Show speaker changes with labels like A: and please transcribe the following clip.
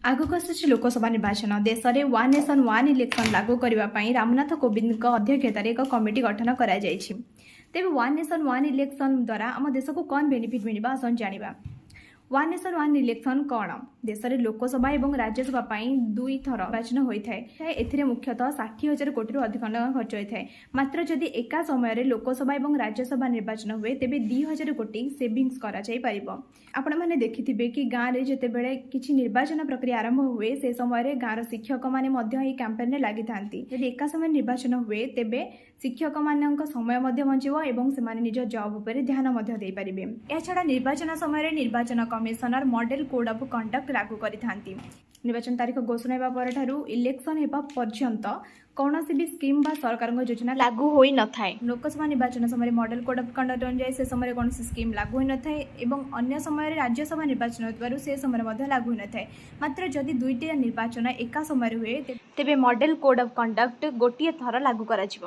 A: ଆଗକୁ ଆସୁଛି ଲୋକସଭା ନିର୍ବାଚନ। ଦେଶରେ ୱାନ୍ ନେସନ୍ ୱାନ୍ ଇଲେକ୍ସନ୍ ଲାଗୁ କରିବା ପାଇଁ ରାମନାଥ କୋବିନ୍ଦଙ୍କ ଅଧ୍ୟକ୍ଷତାରେ ଏକ କମିଟି ଗଠନ କରାଯାଇଛି। ତେବେ ୱାନ୍ ନେସନ୍ ୱାନ୍ ଇଲେକ୍ସନ୍ ଦ୍ୱାରା ଆମ ଦେଶକୁ କ'ଣ ବେନିଫିଟ୍ ମିଳିବ, ଆସନ୍ତୁ ଜାଣିବା। ୱାନ୍ ନେସନ୍ ୱାନ୍ ଇଲେକ୍ସନ୍ କ'ଣ? ଦେଶରେ ଲୋକସଭା ଏବଂ ରାଜ୍ୟସଭା ପାଇଁ ଦୁଇ ଥର ନିର୍ବାଚନ ହୋଇଥାଏ। ଏଥିରେ ମୁଖ୍ୟତଃ 60,000 କୋଟିରୁ ଅଧିକ ଟଙ୍କା ଖର୍ଚ୍ଚ ହୋଇଥାଏ। ମାତ୍ର ଯଦି ଏକା ସମୟରେ ଲୋକସଭା ଏବଂ ରାଜ୍ୟସଭା ନିର୍ବାଚନ ହୁଏ, ତେବେ 2000 କୋଟି ସେଭିଙ୍ଗସ୍ କରାଯାଇପାରିବ। ଆପଣମାନେ ଦେଖିଥିବେ କି ଗାଁରେ ଯେତେବେଳେ କିଛି ନିର୍ବାଚନ ପ୍ରକ୍ରିୟା ଆରମ୍ଭ ହୁଏ, ସେ ସମୟରେ ଗାଁର ଶିକ୍ଷକମାନେ ମଧ୍ୟ ଏହି କ୍ୟାମ୍ପେନରେ ଲାଗିଥାନ୍ତି। ଯଦି ଏକା ସମୟରେ ନିର୍ବାଚନ ହୁଏ, ତେବେ ଶିକ୍ଷକମାନଙ୍କ ସମୟ ମଧ୍ୟ ବଞ୍ଚିବ ଏବଂ ସେମାନେ ନିଜ ଜବ୍ ଉପରେ ଧ୍ୟାନ ମଧ୍ୟ ଦେଇପାରିବେ। ଏହାଛଡ଼ା ନିର୍ବାଚନ ସମୟରେ ନିର୍ବାଚନ commissioner model code of conduct ଲାଗୁ କରିଥାନ୍ତି। ନିର୍ବାଚନ ତାରିଖ ଘୋଷଣା ହେବା ପରଠାରୁ ଇଲେକ୍ସନ ହେବା ପର୍ଯ୍ୟନ୍ତ କୌଣସି ବି ସ୍କିମ୍ ବା ସରକାରଙ୍କ ଯୋଜନା ଲାଗୁ ହୋଇନଥାଏ। ଲୋକସଭା ନିର୍ବାଚନ ସମୟରେ ମଡେଲ କୋଡ୍ ଅଫ୍ କଣ୍ଡକ୍ଟ ଅନୁଯାୟୀ ସେ ସମୟରେ କୌଣସି ସ୍କିମ୍ ଲାଗୁ ହୋଇନଥାଏ ଏବଂ ଅନ୍ୟ ସମୟରେ ରାଜ୍ୟସଭା ନିର୍ବାଚନ ହେଉଥିବାରୁ ସେ ସମୟରେ ମଧ୍ୟ ଲାଗୁ ହୋଇନଥାଏ। ମାତ୍ର ଯଦି ଦୁଇଟି ନିର୍ବାଚନ ଏକା ସମୟରେ ହୁଏ, ତେବେ ମଡେଲ କୋଡ୍ ଅଫ୍ କଣ୍ଡକ୍ଟ ଗୋଟିଏ ଥର ଲାଗୁ କରାଯିବ।